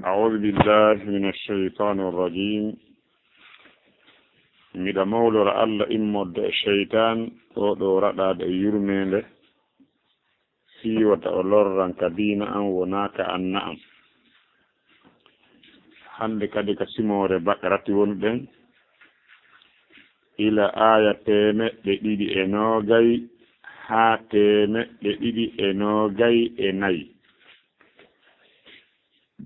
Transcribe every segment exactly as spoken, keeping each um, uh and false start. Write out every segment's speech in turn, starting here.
أعوذ بالله من الشيطان الرجيم. Miɗa mawlora Alla immorde e seytaan, oo ɗoo raɗaaɗo e yurmeende, fii wata o lorran ka diina an wonaa ka anna an. Hannde kadi ka simoore Baqarati wonɗen, ila aaya teemeɗɗe ɗiɗi e noogay haa teemeɗɗe ɗiɗi e noogay e nayi.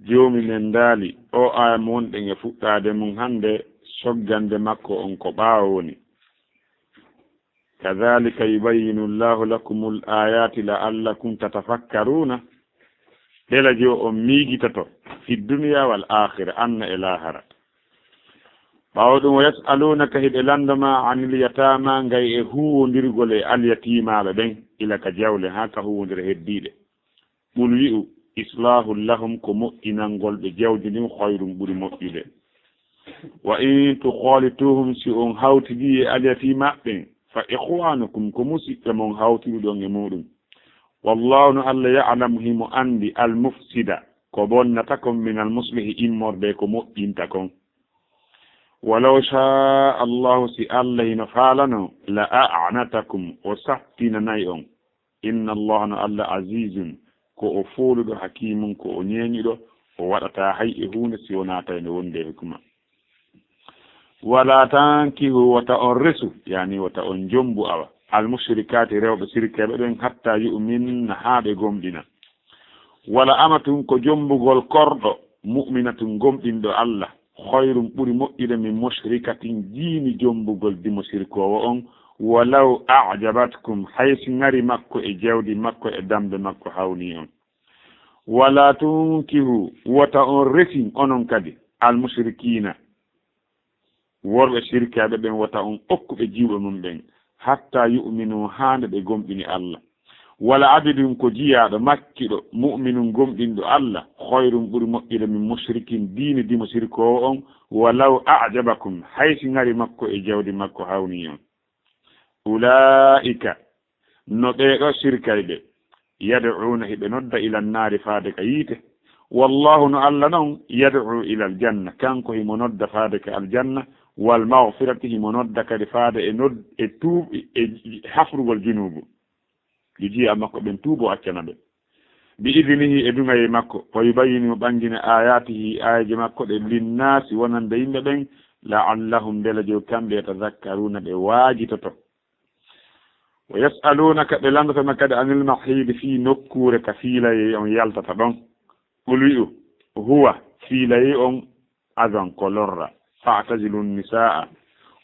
Joomi men daali, oo aaya mo wonɗen e fuɗɗaade mum hannde, soggande makko on ko ɓaawo woni. كذلك يبين الله لكم الآيات لعلكم تتفكرون. Mbela yo on miijitoto في الدنيا والآخرة, anna e laahara. Ɓaawo ɗum, ويسألونك, hiɓe lanndo ma, عن اليتامى, gay e huuwondirgol e alyatiimaaɓe ɓen, ila ka jawle haa ka huuwondira heddiiɗe. Qul, wi'u, إصلاح لهم, ko moƴƴinangol ɓe jawdi ndin, خير, ɓuri moƴƴude. وإن تخالطوهم, si on hawtidii e alyatiimaaɓe ɓen, فإخوانكم, ko musiɓɓe mon hawtiduɗon e muɗum. والله, no Alla, يعلم, himo anndi, المفسد, ko bonnata kon, من المصلح, immorde ko moƴƴinta kon. ولو شاء الله, si Alla hino faalano, لأعنتكم, o sattinanay on. إن الله, no Alla, عزيز, ko o fooluɗo, حكيم, ko o ñeeñuɗo, o waɗataa hay e huunde si wonaa tawi no wondi e hikma. ولا تنكحوا, wata on resu, yaani wata on jombu, awa, المشركات, rewɓe sirkeeɓe ɓen, حتى يؤمن, haa ɓe gomɗina. ولأمة, ko jombugol korɗo, مؤمنة, gomɗinɗo Alla, خير, ɓuri moƴƴude, من مشركة, jiini jombugol dimo sirkoowo on, ولو أعجبتكم, hay si ŋari makko e jawdi makko e dambe makko hawnii on. ولا تنكحوا, wota on resin onon kadi, المشركين, worɓe sirkaaɓe ɓen, wota on okku ɓe jiwɓe mum ɓen, حتى يؤمنوا, haa nde ɓe gomɗini Alla. ولعبد, ko jiyaaɗo, maccuɗo, مؤمن, gomɗinɗo Alla, خير, ɓuri moƴƴude, من مشرك, jiini dimo sirkoowo on, ولو أعجبكم, hay si ŋari makko e jawdi makko hawnii on. أولئك, no ɓee ɗoo sirkayɓe, يدعون, hiɓe nodda, إلى النار, faade ka yiite. والله, no Alla non, يدعو إلى الجنة, kanko himo nodda faade ka aljanna, والمغفرة, himo nodda kadi faade e nod-, e tuub-, e hafrugol junuubu. Yo jiyaa makko ɓen tuubo, accana ɓe. بإذنه, e duŋayee makko. ويبين, ɓanngina, آياته, aayeeje makko ɗen, للناس, wonande yimɓe ɓen, لعلهم, mbela yo kamɓe, يتذكرون, ɓe waajitoto. ويسألونك, ɓe lanndotoma kadi, عن المحيض, fii nokkuure ka fiilayee on yaltata ɗon. قل, wi'u, هو, fiilayee on, أذى, ko lorra. فاعتزلوا النساء,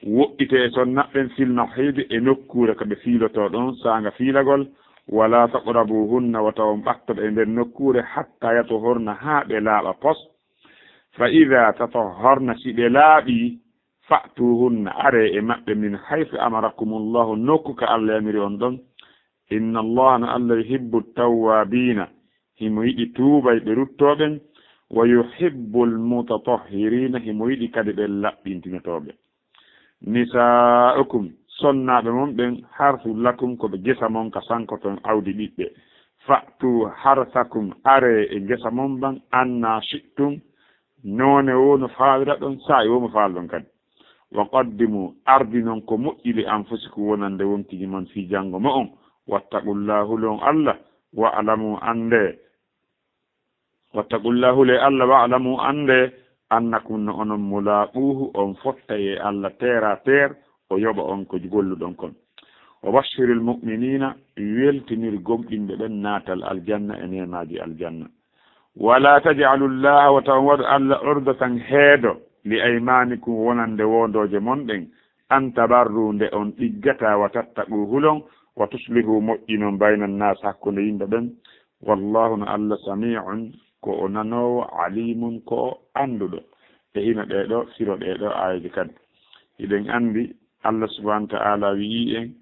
woɗɗitee e sonnaaɓe ɓen, في المحيض, e nokkuure ka ɓe fiilotoo ɗon, saanga fiilagol. ولا تقربوهن, wota on ɓatto ɓe e nder nokkuure, حتى يطهرن, haa ɓe laaɓa pos. فإذا تطهرن, si ɓe laaɓii, فأتوهن, aree e maɓɓe, من حيث أمركم الله, nokku ka Alla yamiri on ɗon. إن الله, no Alla, يحب التوابين, himo yiɗi tuubayɓe ruttooɓe ɓen, ويحب المتطهرين, himo yiɗi kadi ɓe laɓɓintinotooɓe. نساؤكم, sonnaaɓe mon ɓen, حرث لكم, ko ɓe gesa mon ka sankoton awdi ɓiɓɓe. فأتوا حرثكم, aree e gesa mon ban, أنى شئتم, noone woo no faaliraa ɗon, saa'i woo mo faaliraa ɗon kadi. وقدموا, ardinon ko moƴƴi, لأنفسكم, wonande wonkiji mon, fii janngo mo'on. واتقوا الله, hulee Alla. واعلموا, anndee, واتقوا الله, hulee Alla. واعلموا, anndee, أنكم, no onon, ملاقوه, on fottay e Alla terre à terre, o yoɓa on ko golluɗon kon. وبشر المؤمنين, weltinir gomɗinɓe ɓen naatal aljanna e neemaaji aljanna. ولا تجعلوا الله, wota on waɗu Alla, عرضة, heedo, لأيمانكم, wonande woondooje mon ɗen, أن تبروا, nde on ɗiggataa, وتتقوا, hulon, وتصلحوا, moƴƴinon, بين الناس, hakkunde yimɓe ɓen. والله, no Alla, سميع, ko o nanoowo, عليم, ko o annduɗo. E hino ɗee ɗoo, firo ɗee ɗoo aayeeje kadi. Hiɗen anndi Alla subhaanahu wa ta'aala wi'ii en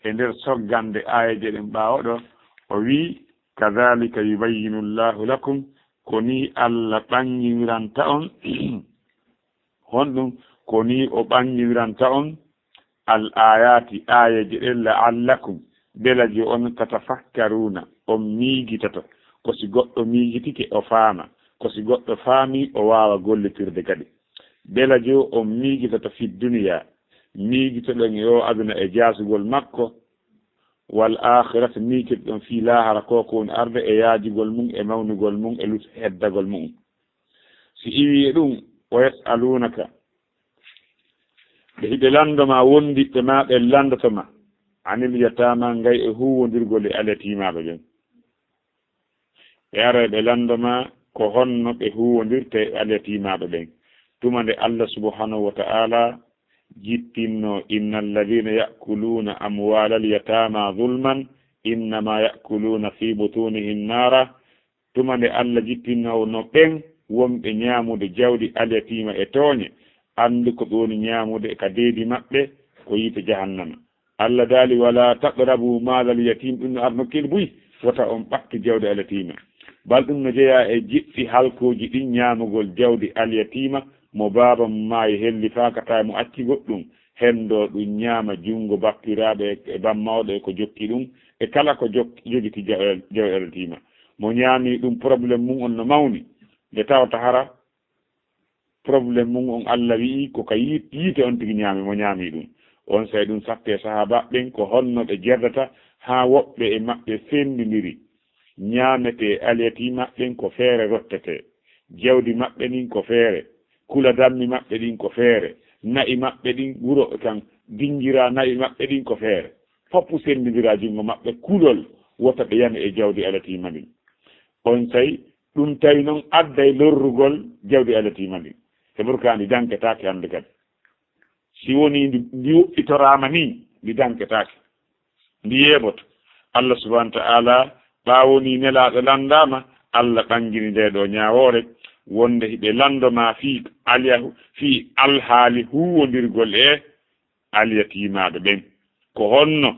e nder soggande aayeeje ɗen ɓaawo ɗoo, o wi'i, كذلك يبين الله لكم, ko nii Alla ɓannginiranta on, honɗum, ko nii o ɓannginiranta on, الآيات, aayeeje ɗen, لعلكم, mbela yo on, تتفكرون, on miijitoto. Ko si goɗɗo miijitike, o faama. ko si goɗɗo faami, o waawa gollitirde kadi. Belajo on miijitata fi duniya, miijitoɗen e o aduna e jaasugol makko, wal akhirata, miijitoɗen fi laahara, ko ko woni arde e yaajugol mum, e mawnugol mum, e lut heddagol mum. Si iwi e ɗum, o yas'alunaka, ɓe hiɓe lanndo ma, wondiɓɓe ma ɓen lanndoto ma, anil yatama, ngay e huuwondirgol e alyatimaɓe ɓen. Ɓe ara ɓe lanndo ma ko honno ɓe huuwondirta e alyatimaɓe ɓen. Tuma nde Allah subhanahu wa ta'ala jittinno, inna alladhina ya'kuluna amwalal yatama zulman, innama ya'kuluna fi butunihim nara. Tuma nde Allah jittinno no ɓen wonɓe ñaamude jawdi alyatima e tooñe, anndu ko ɓe woni ñaamude ka deedi maɓɓe, ko yiite jahannama. Allah daali, "Wala taqrabu malal yatim", ɗum no arno kil buy, wota on ɓattu jawdi alyatima. Bal ɗum no jeyaa e jiɗɗi halkooji ɗin, ñaamugol jawdi alyatima mo baaba mo maayi, hellifaaka, tawi mo acci goɗɗum, hendo ɗum ñaama junngo bappiraaɓe e bammawɗo e ko jokki ɗum, e kala ko jok-, jogiti ja-, jawdi alyatima. Mo ñaami ɗum, problème mum on no mawni, nde tawata hara problème mum on, Allah wi'i, ko ka yii-, yiite on tigi ñaami, mo ñaami ɗum. On say ɗum satte sahaaba ɓen ko honno ɓe jerdata, haa woɓɓe e maɓɓe fendindiri. Ñaamete e alyatimaɓe ɓen ko feere rottete. Jawdi maɓɓe ndin ko feere. Kula dammi maɓɓe ɗin ko feere. Na'i maɓɓe ɗin wuro kan dingira na'i maɓɓe ɗin ko feere. Foppu sendindira junngo maɓɓe kulol wota ɓe yame e jawdi alyatima ndin. On say ɗum tawi non adday lorrugol jawdi alyatima ndin. E burka ndi danketaake hannde kadi. Si woni ndi, ndi woɗɗitoraama ni, ndi danketaake. Ndi yeeboto. Allah subhanahu wa ta'ala, ɓaawo ni Nelaaɗo lanndaama, Allah ɓangini nde ɗo ñaawoore, wonde hiɓe lanndo ma fii alyahu-, fii alhaali huuwondirgol e alyatimaaɓe ɓen. Ko honno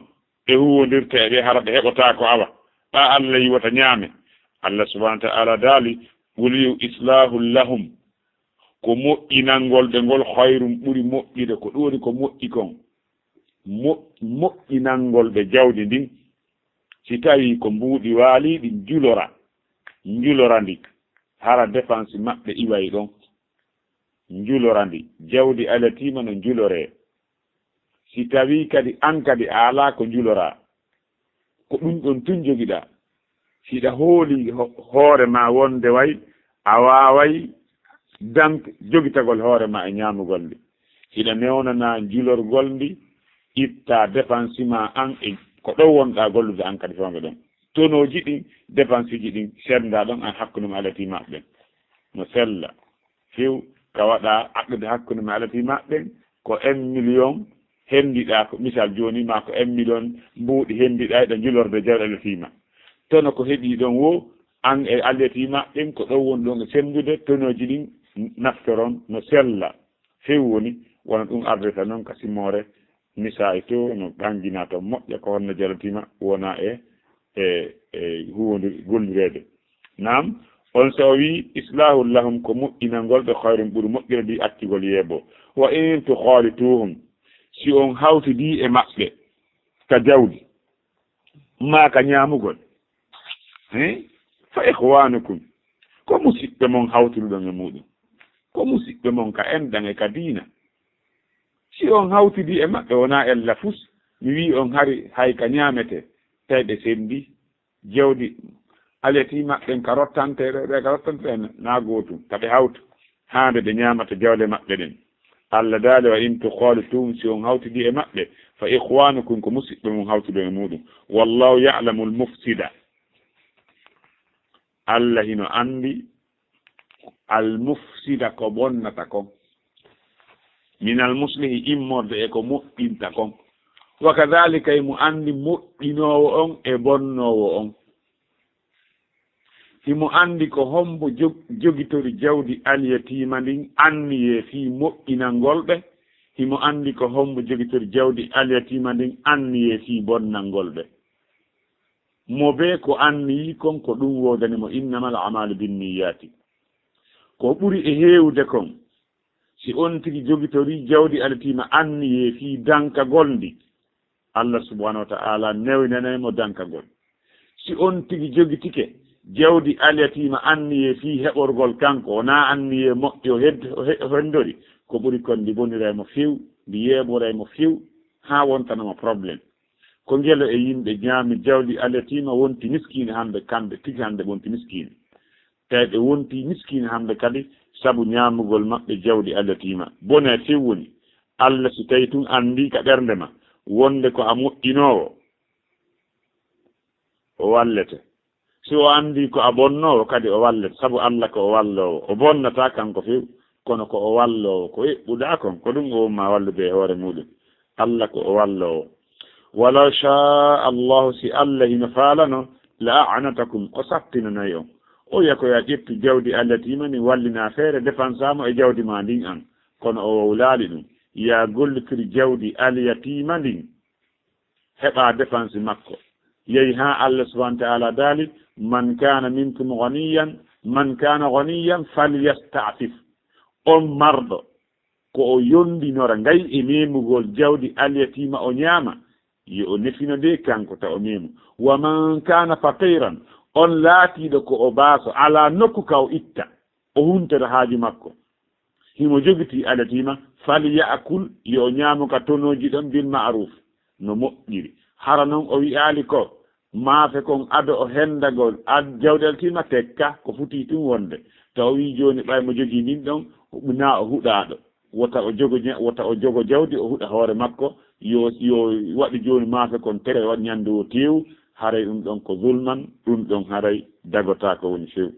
ɓe huuwondirta e ɓe, hara ɓe heɓotaako awa? Ɓa Allah yi wota ñaame. Allah subhanahu wa ta'ala daali, "Wuli islahul lahum." Ko moƴƴinangol ɓe ngol, khayrun, ɓuri moƴƴude. Ko ɗum woni ko moƴƴi kon. Mo-, moƴƴinangol ɓe jawdi ndin. Si tawi ko mbuuɗi waali, ɗi njulora, njulora ndi. Hara dépense maɓɓe iway ɗon. Njulora ndi. Jawdi alyatima no njuloree. Si tawi kadi an kadi a alaa ko njuloraa, ko ɗum ɗon tun jogiɗaa. Hiɗa hooli ho-, hoore ma wonde way a waaway dank-, jogitagol hoore ma e ñaamugol ndi. Hiɗa newnanaa njulorgol ndi, ittaa dépense ma an e ko ɗon wonɗaa gollude an kadi fewndo ɗon. Tonooji ɗin, dépense ji ɗin, senndaa ɗon an hakkunde ma alyatima ɓen. No sella. Few ka waɗa aqde hakkunde ma alyatima ɓen, ko un million henndiɗaa, ko misal jooni, ma ko un million mbuuɗi henndiɗaa, ɗa njulorde jawɗe alyatima. Tono ko heɓi ɗon wo, an e alyatima ɓen, ko ɗon woni ɗon e senndude, tonooji ɗin naftoron no sella. Few woni, wona ɗum ardata non ka simoore, Nisaa to no ɓanngina to moƴƴa, ko honno jalatima wona e, e, e huwondir-, gollireede. Naam, on so o wi islahul lahum, ko moƴƴinangol ɓe, khayrun, ɓuri moƴƴude, ndi accugol yeebo. Wa in tukhalituhum, si on hawtidi e maɓɓe ka jawdi, maa ka ñaamugol, he? Fa ikhwanukum, ko musiɓɓe mon hawtuduɗon e muɗum. Ko musiɓɓe mon ka enɗan e ka diina. Si on hawtidi e maɓɓe, wonaa ella fus, mi wi'i on hari hay ka ñaamete, tawi ɓe sendi. Jawdi aleti maɓɓen ka rottante, ɓe, ɓe ka rottante ɓen, naa gootum, ka ɓe hawtu, haa nde ɓe ñaamata jawle maɓɓe ɗen. Allah daali, "Wa in tukhalitum, si on hawtidi e maɓɓe, fa ikhwanukum, ko musiɓɓe mon hawtuɗon e muɗum. Wallahu ya'lamul mufsida." Allah hino anndi al mufsida, ko bonnata kon, minal muslihi, immorde e ko moƴƴinta kon. Wa kadhalika, himo anndi moƴƴinoowo on e bonnoowo on. Himo anndi ko hombo jog-, jogitori jawdi alyatiima ndin anniyee fii moƴƴinangol ɓe. Himo anndi ko hombo jogitori jawdi alyatiima ndin anniyee fii bonnangol ɓe. Mo bee ko anniyi kon, ko ɗum woodani mo. Innamal a'malu binniyati. Ko ɓuri e heewude kon, si on tigi jogitori jawdi alyatiima anniyee fii dankagol ndi, Allah subhanahu wa ta'ala newnanay mo dankagol. Si on tigi jogitike Jawdi alyatiima anniyee fii heɓorgol kanko, wonaa anniyee moƴƴo hed-, o he-, o henndori, ko ɓuri kon ndi bonira mo few, ndi yeeɓora mo few, haa wontana mo problème. Ko ngelo e yimɓe ñaami jawdi alyatiima wonti miskiine hannde, kamɓe tigi hannde wonti miskiine. Tawi ɓe wonti miskiine hannde kadi sabu ñaamugol maɓɓe jawdi alyatiima. Bone few woni, Alla si tawi tun anndi ka ɓernde ma wonde ko a moƴƴinoowo, o wallete. Si o anndi ko a bonnoowo kadi o wallete, sabu Alla ko o walloowo. O bonnataa kanko few, kono ko o walloowo, ko eɓɓuɗaa kon, ko ɗum o wonma wallude e hoore muuɗum. Alla ko o walloowo. Walaw shaa Allahu, si Alla hino faalano, la a'anatakum, o sattinanay on. O wiya ko yo a ƴettu jawdi alyatiima ndin, wallinaa feere, depansaa mo e jawdi maa ndin an. Kono o wowlaali ɗum. Yo a gollitir jawdi alyatiima ndin, heɓaa depansi makko. Yehi haa Alla subhaanahu wa ta'aala daali, "Man kaana minkum ghaniyan, man kaana ghaniyan falyasta'fif." On marɗo, ko o yondinora ngay e memugol jawdi alyatiima o ñaama, yo o nefino nde kanko ta o memu. "Wa man kaana faqiran", on laatiiɗo ko o baaso, alaa nokku ka o itta, o huntata haaju makko. Himo jogitii alyatiima, "Falya'kul", yo o ñaamu ka tonooji ɗon, "bil ma'ruf", no moƴƴiri. Hara non o wi'aali ko maafe kon ado o hendagol ad-, jawdi alyatiima tekka, ko foti tun wonde. Taw o wi'i jooni ɓay mo jogii ndin ɗon, naa o huɗaaɗo. Wota o jogo ña-, wota o jogo jawdi, o huɗa hoore makko, yo, yo waɗu jooni maafe kon tere, waɗu ñande o teewu, haray ɗum ɗon ko zulman, ɗum ɗon haray dagotaako woni few.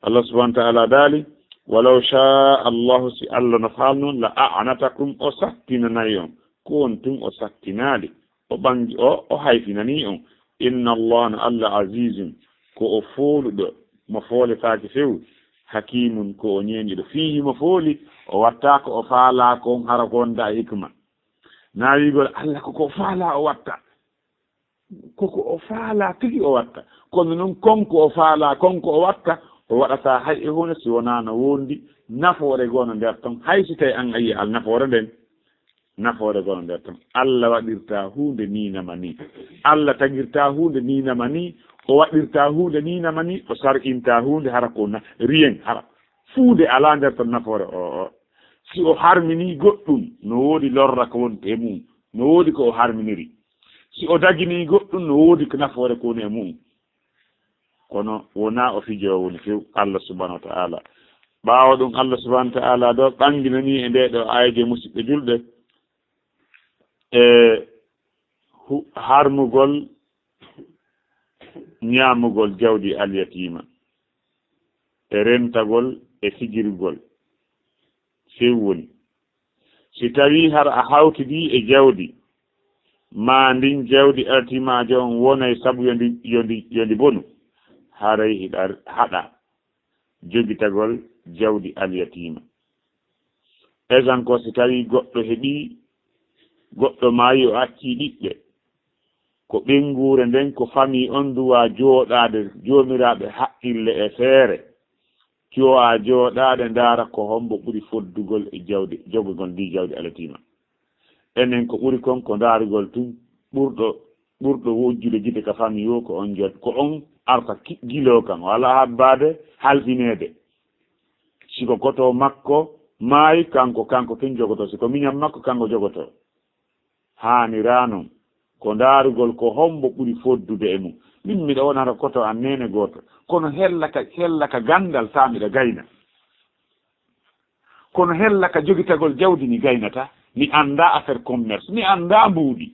Allah subhanahu wa ta'ala daali, "Walaw shaa Allahu, si Allah no faalno, la a'anatakum, o sattinanay on, ko on tun o sattinaali, o ɓangi o, o hayfinanii on. Inna Allah, no Allah, azizun, ko o fooluɗo, mo fooletaake few, hakimun, ko o ñeeñuɗo, fiihi, mo fooli, o watta ko o faalaa kon hara ko wonda e hikma." Na wiigol Allah ko ko faalaa o watta. Ko ko o faalaa tigi o watta. Kono non kon ko o faalaa kon ko o watta, o waɗataa hay e huunde si wonaa no wondi nafoore goo no nder ton. Hay si tawi an a yi'a al nafoore nden, nafoore goo no nder ton. Allah waɗirtaa huunde ni nama ni. Allah tagirtaa huunde ni nama ni. O waɗirtaa huunde ni nama ni. O sar'intaa huunde hara ko na, rien hara. Fuunde alaa nder ton nafoore o, o. Si o harminii goɗɗum, no woodi lorra ko wonta e mum. No woodi ko o harminiri. Si o daginii goɗɗum, no woodi ko nafoore ko woni e mum. Kono wonaa o fijoowo woni few, Allah subhanahu wa ta'ala. Ɓaawo ɗum, Allah subhanahu wa ta'ala ɗo ɓanginanii e nde ɗo aayeeje, musidɓe julɓe, e hu-, harmugol, ñaamugol jawdi alyatiima, e rentagol, e fijirgol. Few woni. Si tawii hara a hawtidii e jawdi, maa ndin jawdi alyatiimaajo on wonay sabu yo ndi, yo ndi, yo ndi bonu, haray hiɗa haɗa jogitagol jawdi alyatiima. Exemple, si tawii goɗɗo heɓii, goɗɗo maayi, o accii ɓiɓɓe, ko ɓeynguure nden, ko famii on duwaa jooɗaade, joomiraaɓe haqqille e feere, cuwaa jooɗaade ndaara ko hombo ɓuri foddugol e jawdi, jogugol ndi jawdi alyatiima. Enen ko ɓuri kon ko ndaarugol tun ɓurɗo, ɓurɗo wojjude gite ka famii o ko on jot, ko on arta ki-, giloo kan, o alaa habbaade halfineede. Si ko koto makko maayi, kanko, kanko tun jogotoo. Si ko miñan makko, kanko jogotoo. Haaniraa non. Ko ndaarugol ko hombo ɓuri foddude e mum. Min miɗo wonata koto an neene gooto. Kono hella ka, hella ka ganndal taa miɗo gayna. Kono hella ka jogitagol jawdi mi gaynata. Mi anndaa affaire commerce. Mi anndaa mbuuɗi.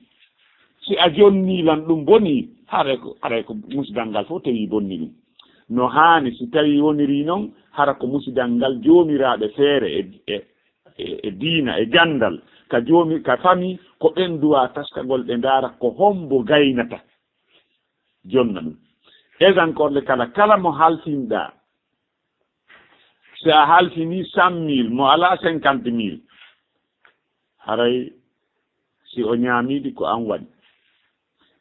Si a jonnii lan ɗum bonii, haray ko, haray ko musidal ngal fof tawii bonni ɗum. No haani si tawii wonirii non, hara ko musidal ngal joomiraaɓe feere e, e, e, e diina, e ganndal, ka joomi, ka famii, ko ɓen duwaa taskagol ɓe ndaara ko hombo gaynata. Jonna ɗum. Exemple kala, kala mo halfinɗaa, si a halfinii cent mille, mo alaa cinquante mille, haray si o ñaamii ɗi ko an waɗi.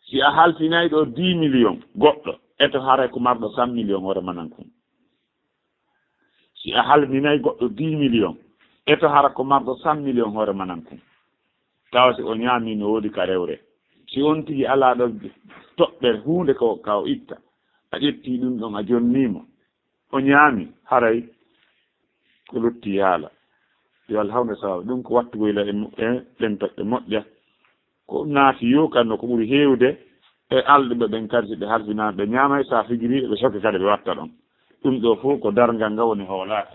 Si a halfinay ɗo dix millions goɗɗo, eto haray ko marɗo cent millions hoore manan kun. Si a halfinay goɗɗo dix millions, eto hara ko marɗo cent millions hoore manan kun. Tawa si o ñaamii no woodi ka rewre. Si on tigi alaa ɗo toɓɓere huunde ko ka o itta, a ƴetti ɗum ɗon, a jonni mo, o ñaami, haray ko lutti yaala. Yo Allah hawnu e sawaaba. Ɗum ko wattugoyla e mo-, e ɗen toɓɓe moƴƴa. Ko naati yo kanno ko ɓuri heewde e alɗuɓe ɓen kadi, si ɓe halfinaama, ɓe ñaamay, sa fijiri, ɓe sokke kadi, ɓe watta ɗon. Ɗum ɗo fof ko darngal ngal woni hoolaaka.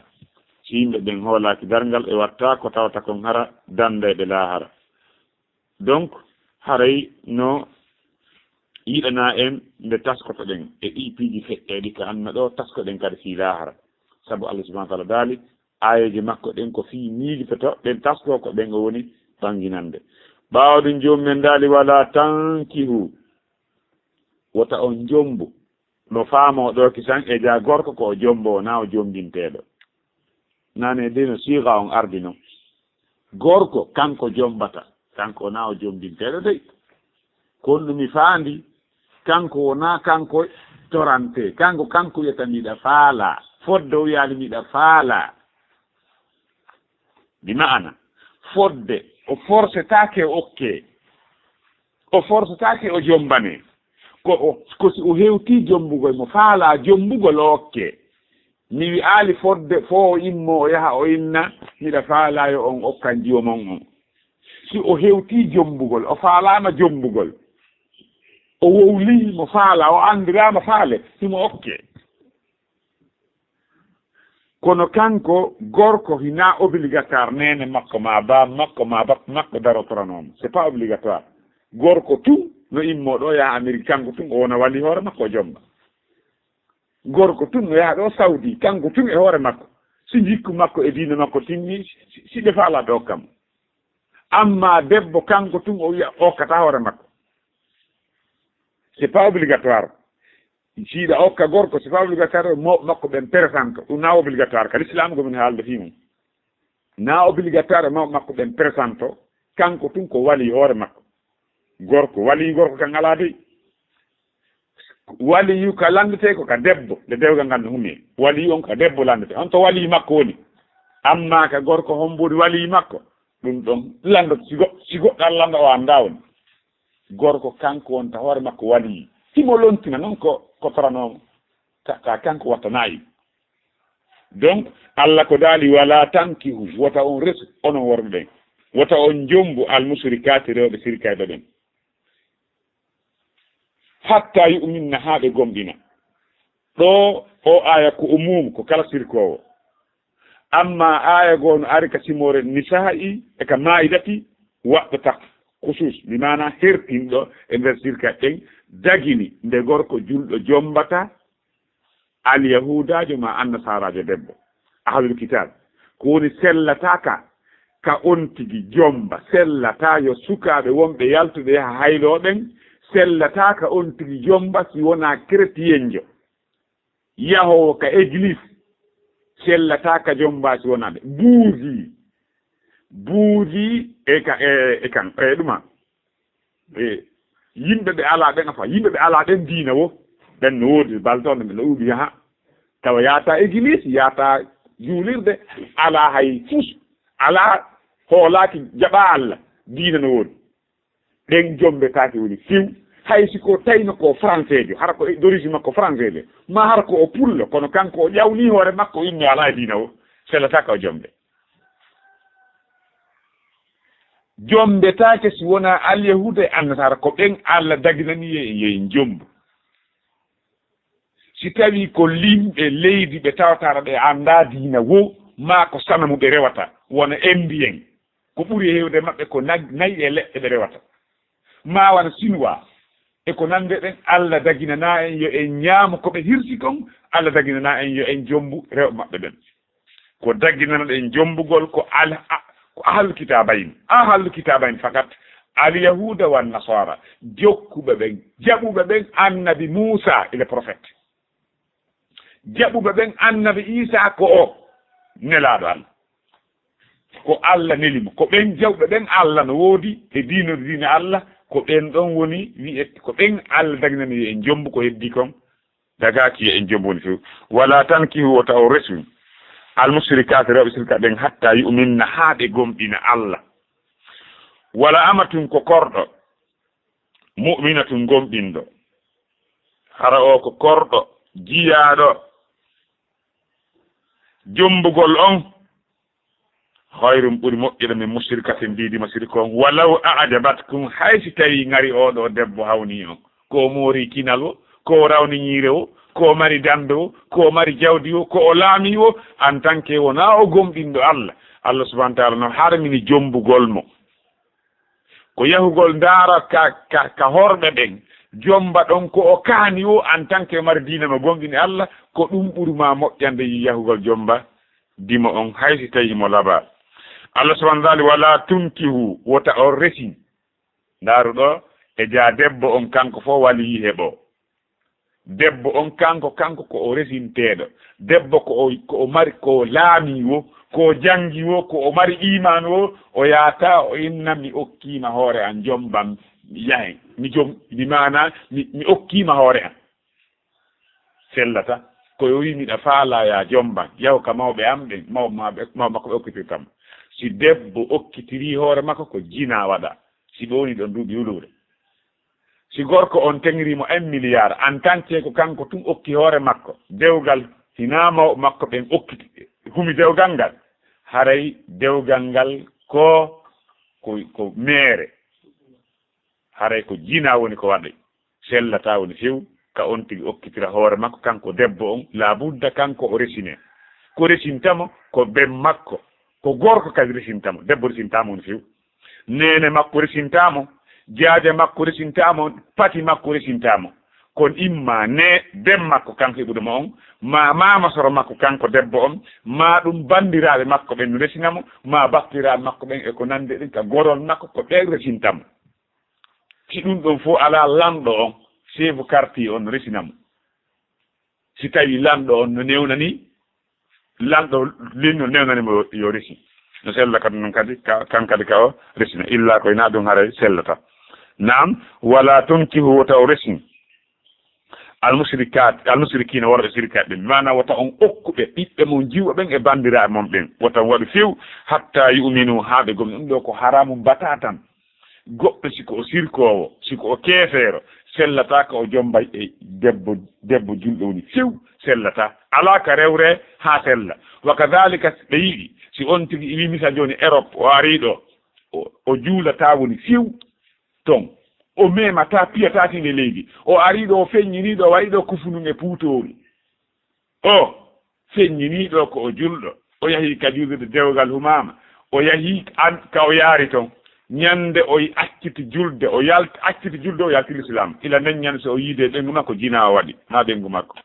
Si yimɓe ɓen hoolaaki darngal, ɓe watta ko tawata kon hara dandayɓe laahara. Donc, haray no yiɗana en nde taskotoɗen e ɗi piiji feƴƴeeɗi ka anna ɗo, taskoɗen kadi fii laahara. Sabu Allah subhanahu wa ta'ala daali, aayeeje makko ɗen ko fii miijitotoɗen taskoo ko ɓen o woni ɓanginande. Ɓaawo ɗum, Joomi men daali, "Wala tankihu, wota on jombu." No faamoo ɗo kisan e jaa gorko ko o jombo, wonaa o jombinteeɗo. Nane de no siiga on ardi non. Gorko kanko jombata, kanko wonaa o jombinteeɗo dey. Kono ɗum mi faandi, kanko wonaa kanko torante, kanko, kanko wiyata miɗa faalaa, fodde o wiyaali miɗa faalaa. Bi maana, fodde o forsetaake o okke, o forsetaake o jombane. Ko o, ko si o hewtii jombugol, mo faalaa jombugol o okke. Mi wi'aali fodde fo o immo o yaha o inna, miɗa faalaa yo on okkan jiwo mon on. Si o hewtii jombugol, o faalaama jombugol, o wowlii mo faalaa, o anndiraama faale, himo okke. Kono kanko gorko hinaa obligatoire neene makko ma baa makko ma bap makko darotoranooma. C'est pas obligatoire. Gorko tun no immo ɗo yaha Amérique, kanko tun o wona wali hoore makko o jomba. Gorko tun no yaha ɗo Saudi, kanko tun e hoore makko. Si jikku makko e diina makko timmi, si, si ɓe faalaa ɓe okka mo. Amma debbo kanko tun o wi'a okkata hoore makko. C'est pas obligatoire. Siɗa okka gorko, c'est pas obligatoire, mo makko ɓen présente. Ɗum na obligatoire, ka l'islam ko min haalde fii mum. Na obligatoire, mo makko ɓen présente. Kanko tun ko wali hoore makko. Gorko, wali gorko kan alaa dey. Waliyu ka landete ko ka debbo, nde dewgal ngal no humi. Waliyu on ka debbo landete. On to wali makko woni. Amma ka gorko hombo woni wali makko. Ɗum ɗon lando si go-, si goɗɗo Allah lando o annda woni. Gorko kanko wonta hoore makko wali. Himo lontina non ko, ko toranomo. Ka, ka kanko watta nayi. Donc, Allah ko daali, "Wala tankihu, wota on resu, onon worɓe ɓen. Wota on jombu al musrikati, rewɓe sirkayɓe ɓen. Hatta yu'minna, haa ɓe gomɗina." Ɗo, o aya ko umum, ko kala sirkoowo. Amma aya goo no ari ka simoore Nisa'i e ka Ma'idati, waɗɗo tak khusus, bi maana hertinɗo e nder sirka ɗen, dagini nde gorko julɗo jombata al Yahudaajo ma Annasaaraajo debbo, ahlul kitab, ko woni sellataaka ka on tigi jomba, sellata yo sukaaɓe wonɓe yaltuɓe yaha hayloo ɓen, sellataaka on tigi jomba si wonaa kretiyenjo. Yahoowo ka église, sellataaka jomba si wonaa ɓe. Buuzi, buuzi e ka, e, e kan, e ɗuma. E, yimɓe ɓe alaa ɓen, afa, yimɓe ɓe alaa ɓen diina wo, ɓen no woodi balto, ɓe no ɗuuɗi, yaha. Tawa yaata église, yaata juulirde, alaa hay fus, alaa hoolaaki jaɓa Allah, diina no woodi. Ɓen jombetaake woni few, hay si ko tawno ko françaijo, hara ko d'origine makko françaijo, ma hara ko o pullo, kono kanko o ƴawni hoore makko, o inni alaa e diina o, sellataaka o jombe. Jombetaake si wonaa Alyahuuda e Annasaara, ko ɓen Allah daginani yo, yo en jombu. Si tawii ko limɓe leydi ɓe tawataara ɓe anndaa diina wo, maa ko sanamu ɓe rewata, wona Indiyen, ko ɓuri heewde maɓɓe ko nag-, nayi e leɗɗe ɓe rewata, maa wona Sinuwaa, e ko nande ɓen, Allah daginanaa en yo en ñaamu ko ɓe hirsi kon, Allah daginanaa en yo en jombu rewɓe maɓɓe ɓen. Ko daginanaɗen jombugol ko al-, a-, ko ahlul kitaabayn. Ahlul kitaabayn fakat, al Yahuuda wan Nasaara, jokkuɓe ɓen, jaɓuɓe ɓen, annabi Muusa, il est prophète. Jaɓuɓe ɓen, annabi Iisaa ko o nelaaɗo Allah. Ko Allah neli mo. Ko ɓen jaɓuɓe ɓen, Allah no woodi e diino, diina Allah, ko ɓen ɗon woni wi'et, ko ɓen Allah daginani en jombu ko heddi kon. Dagaaki e en jombo woni few. Wala tankihu, wota o resu, al musrikaati, rewɓe sirka ɓen, hatta yu'minna, haa ɓe gomɗina Allah. Wala amatun, ko korɗo, mu'minatun, gomɗinɗo, Hara o ko korɗo, jiyaaɗo, jombugol on, khayrun ɓuri moƴƴude min mushrikatin, diidi ma sirko on, walaw a'jabatkum, hay si tawi ngari oɗo debbo hawni on, ko o moori kinal o, ko o rawni ñiire o, ko o mari dande o, ko o mari jawdi o, ko o laami o, en tant que wona o gomɗinɗo Allah, Allah subhanahu wa ta'ala no harmini jombugol mo. Ko yahugol ndaara ka, ka, ka horɓe ɓen, jomba ɗon ko o kaani o, en tant que mari diina mo gomɗini Allah, ko ɗum ɓuri ma moƴƴande yahugol jomba dimo on, hay si tawi mo laba. Allah subhanahu wa ta'ala, wala tunkihu, wota on resin. Ndaaru ɗo, e jaa debbo on kanko fof wali heɓo. Debbo on kanko, kanko ko o resinteeɗo. Debbo ko o, ko o mari, ko o laami wo, ko o janngi wo, ko o mari iman wo, o yaata o inna mi okkiima hoore an, jombam, yahen. Mi jom, mi maana, mi, mi okkiima hoore an. Sellata. Ko o wi miɗa faala ya jomban, yahu ka mawɓe am ɓen, maw-, mawɓe, maw makko ɓe okkitirtam. Si debbo okkitiri hoore makko ko jina waɗa. Si ɓe woni ɗon duuɓi wuluure. Si gorko on teŋri mo un milliard, en tant que ko kanko tun okki hoore makko, dewgal hinaa mawɓe makko ɓen okkiti, humi dewgal ngal, haray dewgal ngal ko, ko, ko meere. Haray ko jina woni ko waɗi. Sellata woni few ka on tigi okkitira hoore makko, kanko debbo on, labudda kanko o resine. Ko resinta mo, ko ben makko, ko gorko kadi resinta mo, debbo resinta mo woni few. Neene makko resinta mo, jaaja makko resinta mo, pati makko resinta mo. Kon imma ne ben makko kanko heɓude mo on, ma maama soro makko kanko debbo on, ma ɗum bandiraaɓe makko ɓen resina mo, ma baptiraaɓe makko ɓen e ko nandi ɗin ka gorol makko, ko ɓen resinta mo. Si ɗum ɗon fof alaa, lanɗo on, chef quartier on no resina mo. Si tawi lanɗo on no newnani, lanɗo leñol newnani mo yo resi. No sella kadi noon kadi, ka, kan kadi ka o resina. Illa koye na ɗum haray sellata. Naam, wala tunkihu, wota o resin. Almusrikat, almusrikina, worɓe sirkaaɓe ɓen. Maana wota on okku ɓe, ɓiɓɓe mon jiwo ɓen e bandiraaɓe mon ɓen. Wota on waɗu few, hatta yu'minu, haa ɓe gomni. Ɗum ɗo ko haramu batatan. Goɗɗo si ko o sirkoowo, si ko o keefeero, sellata ka o jomba e debbo, debbo julɗo woni few, sellata. Alaa ka rewre haa sella. Wa kadhalika ɓe yiɗi, si on tigi iwi misal jooni Europe, o ari ɗo, o, o juulata woni few ton. O memata, piyata tinde leydi. O ari ɗo, o feññini ɗo, o waɗi ɗo kufunun e puutoori. O feññinii ɗo ko o julɗo, o yahii ka juulirde dewgal Humaama, o yahii an ka o yaari ton. Ñande o acciti julde, o yalt-, acciti julde, o yalti Lislaam. Ila nden ñande so o yiide ɓeyngu makko, jinaa o waɗi, maa ɓeyngu makko.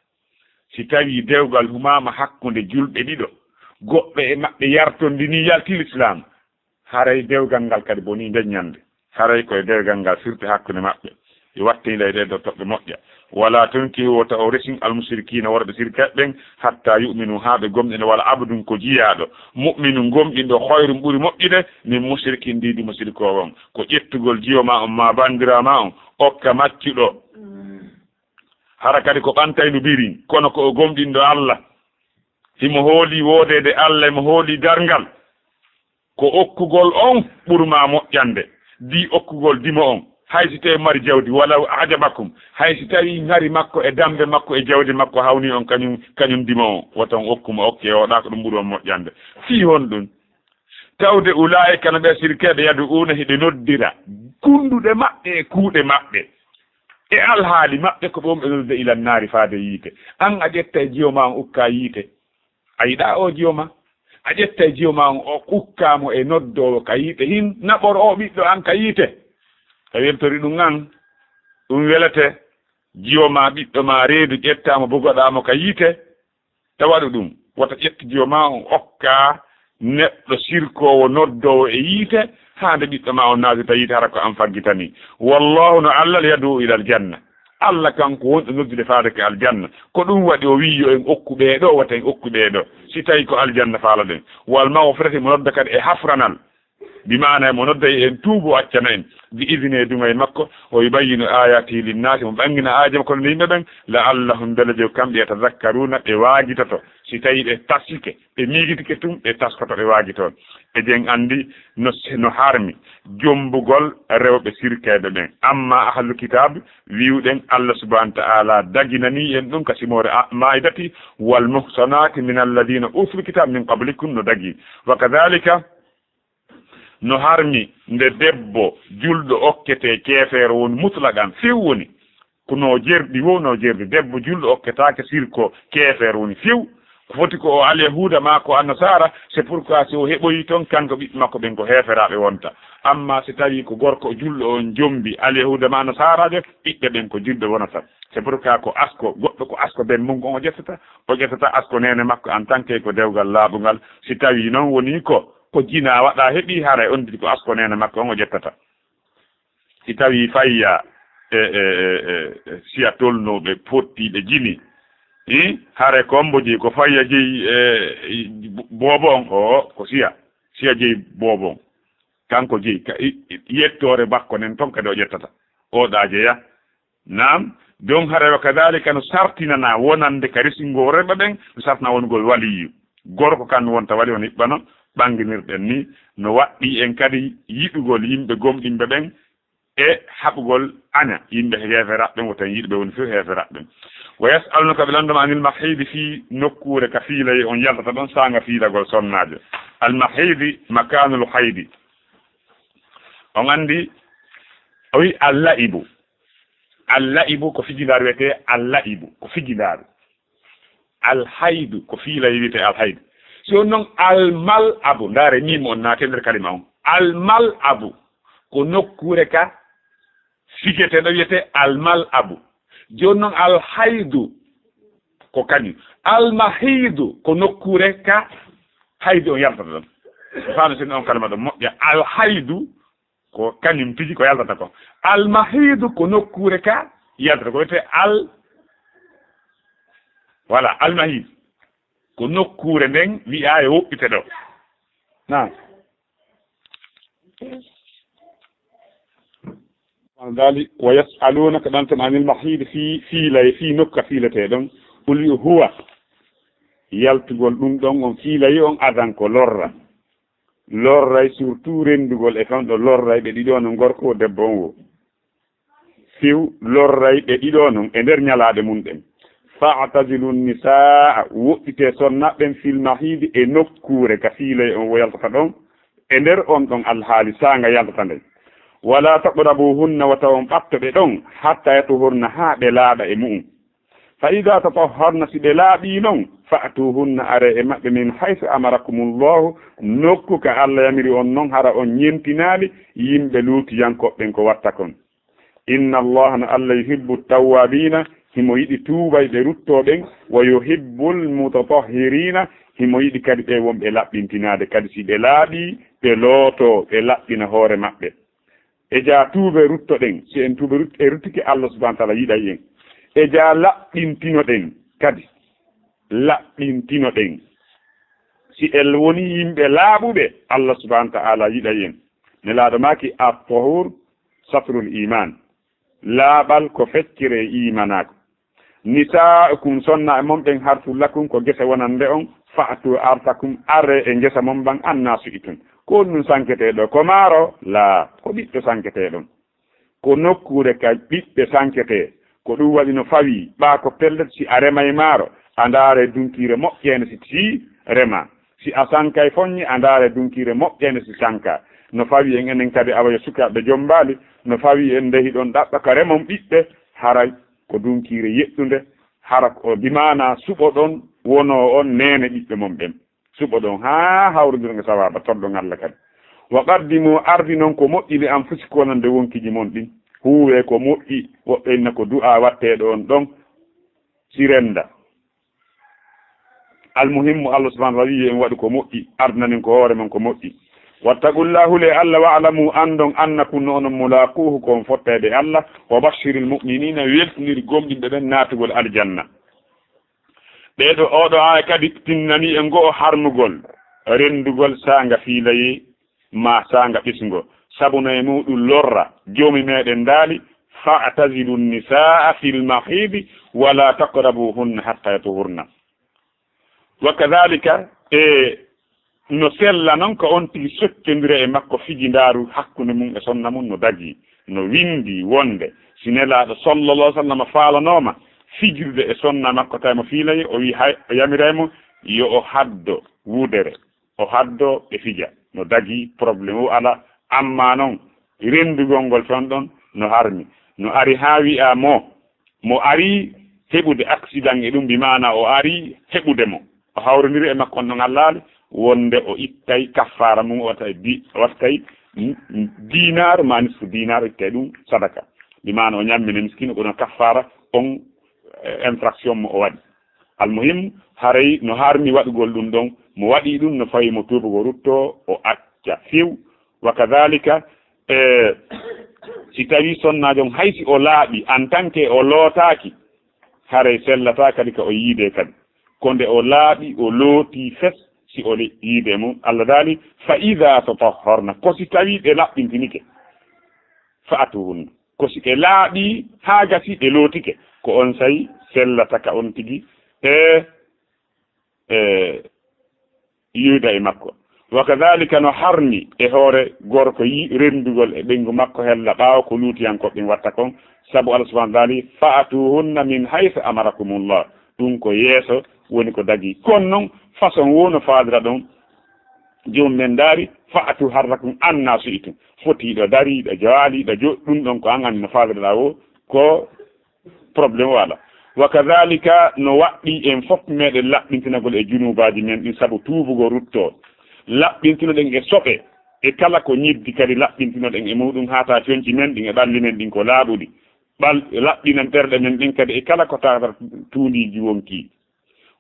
Si tawii dewgal Humaama hakkunde julɓe ɗiɗo, goɗɗo e maɓɓe yartondinii, yalti Lislaam, haray dewgal ngal kadi bonii nden ñande. Haray koye dewgal ngal firti hakkunde maɓɓe. Ɓe wattida e ɗee ɗo toɓɓe moƴƴa. Wala tunkihu, wota o resin, almusrikiina, worɓe sirkaaɓe ɓen, hatta yu'minu, haa ɓe gomɗina, wala abdun, ko jiyaaɗo, mu'minun, gomɗinɗo, khayrun, ɓuri moƴƴude, min mushrikin, diidi mo sirkoowo on. Ko ƴettugol jiwo ma on, ma bandiraa ma on, okka maccuɗo. Hara kadi ko ɓantaynu birin, kono ko o gomɗinɗo Allah. Himo hooli woodeede Allah, himo hooli darngal. Ko okkugol on ɓuri ma moƴƴande, di okkugol dimo on. Hay si tawi mari jawdi, walaw ajabakum, hay si tawi ngari makko e dambe makko e jawdi makko hawni on kañum, kañum dimo on, wota on okku mo, okke o ɗa ko ɗum ɓuri on moƴƴande. Fii honɗum? Tawde ulaa'ika no ɓe sirkeeɓe, yadu'uuna, hiɓe noddira kunduɗe maɓɓe e kuuɗe maɓɓe e alhaali maɓɓe, ko ɓon ɓe noddude ilan naari, faade yiite. An a ƴetta e jiwo ma on ukka yiite. A yiɗaa o jiwo ma? A ƴetta e jiwo ma on, o ukkaa mo e noddoowo ka yiite hin, naɓor o ɓiɗɗo an ka yiite. A weltori ɗum an, ɗum welete. Jiwo ma, ɓiɗɗo ma reedu, ƴettaa mo, bugoɗaa mo ka yiite. Ta waɗu ɗum. Wota ƴettu jiwo ma on okkaa neɗɗo sirkoowo, noddoowo e yiite, haa nde ɓiɗɗo ma on naatita yiite, hara ko an faggitani. Wallahu, no Allah, yad'u ilal janna. Allah kanko wonɗo noddude faade ko aljanna. Ko ɗum waɗi o wi'i yo en okku ɓee ɗo, wata en okku ɓee ɗo. Si tawi ko aljanna faalaɗen. Wal maghfirati, mo nodda kadi e hafranal. Bi maana mo nodday en tuubu, o accana en. Bi idni, e duŋay makko. O yubayyinu ayatihi linnaasi, mo ɓanngina aaje makko ɗe yimɓe ɓen. La'allahum, mbele jow kamɓe, yatazakkaruuna, ɓe waajitoto. Si tawi ɓe tasike, ɓe miijitike tun, ɓe taskoto, ɓe waajito. E jen anndi no, no harmi jombugol rewɓe sirkeeɓe ɓen. Amma ahlul kitaab, wi'uɗen Allah subhanahu wa ta'ala daginani en ɗum ka simoore a-, Maa'idati, "Wal muhsanaati min alladina utul kitaab min qablikum", no dagi. Wa kadhalika, no harmi nde debbo julɗo okkete keefeero woni mutlaqan, few woni. Ko no jerɗi wo, no jerɗi. Debbo julɗo okketaake sirko keefeero woni few. Ko foti ko o alyahuuda maa ko annasaara, c'est pourquoi si o heɓoyi ton, kanko ɓiɓɓe makko ɓen ko heeferaaɓe wonta. Amma si tawi ko gorko julɗo on jombi alyahuuda maa annasaaraajo, ɓiɓɓe ɓen ko julɓe wonata. C'est pourquoi ko asko, goɗɗo ko asko ben mun ko on o ƴettata, o ƴettata asko neene makko en tant que ko dewgal laaɓungal. Si tawi non woni ko, ko jinaa waɗa heɓi, haray on tigi ko asko neene makko on o ƴettata. Si tawi fayya e, e, e, e, e siya tolnooɓe pottiiɓe jini, i, hare kombo jeyi, ko fayya jeyi, e, i, bo-, boobo on, o, ko siya, siya jeyi boobo on. Kanko jeyi, ka, i, i, yettoore makko nen ton kadi o ƴettata. O ɗa jeya. Naam, don hare wa kadhalika no sartinana wonande ka resingol rewɓe ɓen, no sartina wonugol waliyu. Gorko kan wonta wali on iɓɓano, ɓanginirɗen ni, no waɗɗi en kadi yiɗugol yimɓe gomɗinɓe ɓen, e haɓugol aña yimɓe heeferaaɓe ɓen, wota en yiɗu ɓe woni fof heeferaaɓe ɓen. Wa yas'alunaka, ɓe lanndoma, anil mahiidi, fii nokkuure ka fiilay on yaltata ɗon saanga fiilagol sonnaajo. Al mahiidi makaanul haydi. On anndi, o wi al la'ibu. Al la'ibu ko fijindaaru wiyetee, al la'ibu ko fijindaaru. Al haydu ko fiilay wiyetee al haydu. Si on non al mal abu, ndaare miim on naate nder kalima on. Al mal abu ko nokkuure ka fijetee ɗo wiyetee al mal abu. Jooni non al haydu ko kañum. Al mahidu ko nokkuure ka haydu on yaltata ɗon. Faano sen on kalima ɗon moƴƴa. Al haydu ko kañum tigi ko yaltata ko. Al mahidu ko nokkuure ka yaltata ko wiyetee al, voilà, al mahidu. Ko nokkuure nden wi'aa e woɗɗite ɗo. Naam. Wano daali, wa yas'alunaka, ɗantan anil mahiidi, fii, fiilay, fii nokka fiiletee ɗon. Qul, wi'u, huwa, yaltugol ɗum ɗon on fiilayi on, adan ko lorra. Lorray surtout renndugol e fanɗo lorray ɓe ɗiɗo non gorko o debbo on wo. Few lorray ɓe ɗiɗo non e nder ñalaaɗe mun ɗen. Fa'tazilu nisaa, woɗɗitee sonnaaɓe ɓen fil mahiidi e nokkuure ka fiilay on wo yaltata ɗon e nder on ɗon alhaali saanga yaltata nden. Wala taqrabuhunna, wata on ɓatto ɓe ɗon, hatta yatuhurna, haa ɓe laaɓa e mu'un. Fa idaa tatahharna, si ɓe laaɓii non, fa'tuhunna, aree e maɓɓe, min haysu amarakumullaahu, nokku ka Alla yamiri on non, hara on ñentinaali yimɓe luutiyankooɓe ɓen ko watta kon. Inna Allaaha, no Alla, yuhibbu tawwaabiina, himo yiɗi tuubayɓe ruttoo ɓen, wa yuhibbul mutatahhiriina, himo yiɗi kadi ɓe wonɓe laɓɓintinaade, kadi si ɓe laaɓii, ɓe lootoo, ɓe laɓɓina hoore maɓɓe. E jaa tuube ruttoɗen, si en tuube rut-, e ruttike, Allah subhanahu wa ta'ala yiɗay en. E jaa laɓɓintinoɗen kadi, laɓɓintinoɗen. Si en woni yimɓe laaɓuɓe, Allah subhanahu wa ta'ala yiɗay en. Nelaaɗo maaki, "At-tahur satrul iman." Laaɓal ko feccere iimaanaaku. Nisaa'ukum, sonnaaɓe mon ɓen, harsul lakum, ko gese wonande on, fa'tu harsakum, aree e ngesa mon ban, annaa shi'tum. Ko honɗun sanketee ɗoo? Ko maaro? Laa, ko ɓiɓɓe sanketee ɗon. Ko nokkuure ka ɓiɓɓe sanketee. Ko ɗun waɗi no fawii, ɓaa ko pellet, si a remay maaro, a ndaaree dunkiire moƴƴeende si, si remaa. Si a sankay foññe, a ndaaree dunkiire moƴƴeende si sankaa. No fawii en enen kadi, awa yo sukaaɓe jombaali, no fawii en nde hiɗon ɗaɓɓa ka remon ɓiɓɓe, haray ko dunkiire yeɗɗunde, hara ko bi maanaa suɓoɗon, wonoo on neene ɓiɓɓe mon ɓen. Suɓoɗon haa hawrondiron e sawaaba, torɗon Alla kadi. Wa qaddimu, ardinon ko moƴƴi, li anfusikum, wonande wonkiiji mon ɗin. Huuwee ko moƴƴi, woɓɓe inna ko du'aa watteeɗo on ɗon, si rennda. Almuhimmu, Allah subhanahu wa ta'ala wi'i en waɗu ko moƴƴi, ardinanen ko hoore mon ko moƴƴi. Wattaqullaha, hulee Allah, wa'lamu, anndon, annakum, no onon, mulaquhu, ko on fottayɓe Allah, wa bashiril mu'minina, weltinir gomɗinɓe ɓen naatugol aljanna. Ɓee ɗoo, oo ɗoo aaya kadi tinnani en ngo'o harmugol renndugol saanga fiilayee ma saanga ɓesngo, sabu no e muuɗum lorra. Joomi meeɗen daali, "Fa'tazilu nisaa fil mahiidi wa laa taqrabuhunna hattaa yatuhurna." Wa kadaalika, e no sella non ko on tigi soccondira e makko fijindaaru hakkunde mum e sonna mum no dagii, no winndi wonde si Nelaaɗo sallallahu alaihi wasallam faalanooma fijirde e sonna makko tawi mo fiilaye, o wi hay, o yamiray mo yo o haddo wudere, o haddo ɓe fija, no dagii, problème o ala. Amma non renndugol ngol ton ɗon no harmi, no ari haa wi'a mo, mo ari heɓude accident e ɗum, bi maana o ari heɓude mo, o hawrondiri e makko on ɗon allaali, wonde o ittay kaffaara mum, o wattay di-, o wattay, mm, mm, dinar ma nisfu dinar, o ittay ɗum sadaka. Bi maana o ñammina miskino, ko ɗon kaffaara on, eh, infraction mo o waɗi. Almuhim, haray no harmi waɗugol ɗum ɗon, mo waɗi ɗum no fawi mo tuubugo rutto, o acca few. Wa kadhalika, e, si tawi sonnaajo on, hay si o laaɓi en tant que o lootaaki, haray sellataa kadi ka o yiide kadi. Ko nde o laaɓi, o looti fes, si o le-, yiide mum. Allah daali, "Fa idha tatahharna", ko si tawi ɗe laɓɓintinike. "Fa atuhunna." Ko si ɗe laaɓi haa gasi ɗe lootike, ko on say sellata ka on tigi. E, e, yiida e makko. Wa kadhalika no harmi e hoore gorko yi renndugol e ɓeyngu makko hella ɓaawo ko luutiyankooɓe ɓen watta kon, sabu Allah subhanahu wa ta'ala, "Fa'atuhunna min haythu amarakumullah." Ɗum ko yeeso woni ko dagi. Kono non, façon wo no faalira ɗon, joomum en ndaari, "Fa'atu harrakum anna shi'tum." Foti ɗo dari, ɗo jaali, ɗo jo-, ɗum ɗon ko an anndi no faalira ɗa wo, ko problème wala. Wa kadhalika no waɗɗi en fof meɗen laɓɓintinagol e junuubaaji men ɗin sabu tuubugol ruttoo. Laɓɓintinoɗen e soɓe, e kala ko ñiddi kadi laɓɓintinoɗen e muɗum haa taa conci men ɗin e ɓalli men ɗin ko laaɓuɗi. Ɓal-, laɓɓinan ɓerɗe men ɗin kadi e kala ko tawata tuundiiji wonkii.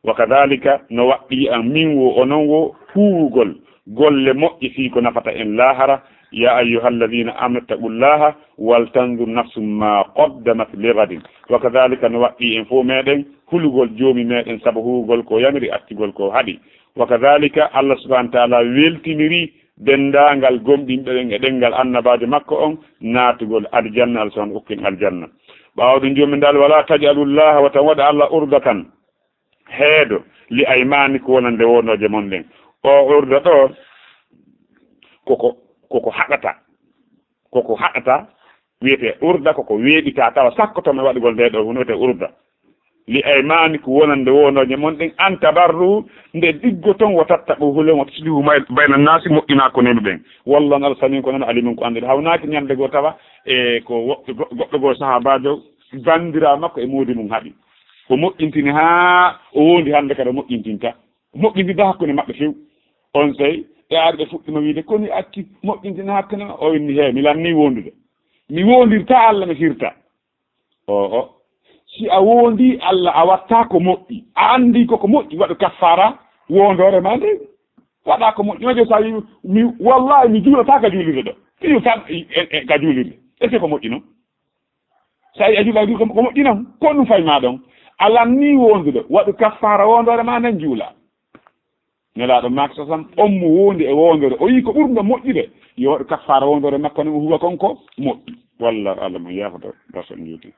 Wa kadhalika no waɗɗi an min wo onon wo huuwugol golle moƴƴe fii ko nafata en laahara. Ya ayyuhalladhina amanu ittaqullaha wal tanzur nafsum ma qaddamat li ghadin. Wa kadhalika no waɗɗi en fof meɗen hulugol joomi meɗen sabu huuwugol ko yamiri, accugol ko haɗi. Wa kadhalika Allah subhanahu wa ta'ala weltiniri denndaangal gomɗinɓe ɓen e ɗemngal annabaajo makko on naatugol aljanna, Allah subhanahu okki en aljanna. Ɓaawo ɗum joomi ndaal, "Wala taj'alullaha", wata on waɗa Allah urdatan heedo, "li aymanikum", wonande wondooje mon ɗen. O urda ɗo, koko, koko haɗata. Koko haɗata, wiyete urda, koko weeɓita tawa sakkoto men waɗugol nde ɗo, huno wiyete urda. "Li aymanikum", wonande wondooje mon ɗen, "an tabarru", nde ɗiggoton, "wa tattaqu", hulen, "wa tuslihu may-, bayna naasi", moƴƴina ko nenu ɓen. Wallahu Allah samiun ko nano alimun ko annduɗo. Hawnaaki ñande goo tawa e ko woɓɓe go-, goɗɗo goo sahaabaajo banndiraa makko e moodi mum haɗi. O moƴƴintini haa o wondi hannde kadi o moƴƴintinta. Moƴƴintinta hakkunde maɓɓe few. On sey e ari ɓe fuɗɗima wiide, "Koni acci moƴƴintina hakkunde ma?" O inni, "He, mi lanni wondude. Mi wondirta Allah mi firta." O, o. Si a wondi Allah a watta ko moƴƴi. A andi ko ko moƴƴi, waɗu kaffara wondoore ma nde. Waɗa ko moƴƴi. Waɗi sa wi, mi, "Wallahi mi juulata ka juulirde ɗo." Mi juulata e, e, e, ka juulirde. Est-ce que ko moƴƴi non? Sa yi a juulay ko, ko moƴƴi non. Ko ɗum fay ma ɗon. A lanni wondude. Waɗu kaffara wondoore ma nden juula. Nelaaɗo maaki sa sam, on mo wondi e wondoore, o yi ko ɓurɗo moƴƴude, yo waɗu kaffaara wondoore makko nden, o huwa kon ko moƴƴi. Wallahu a'lam, on yaafoto, barso on juuti.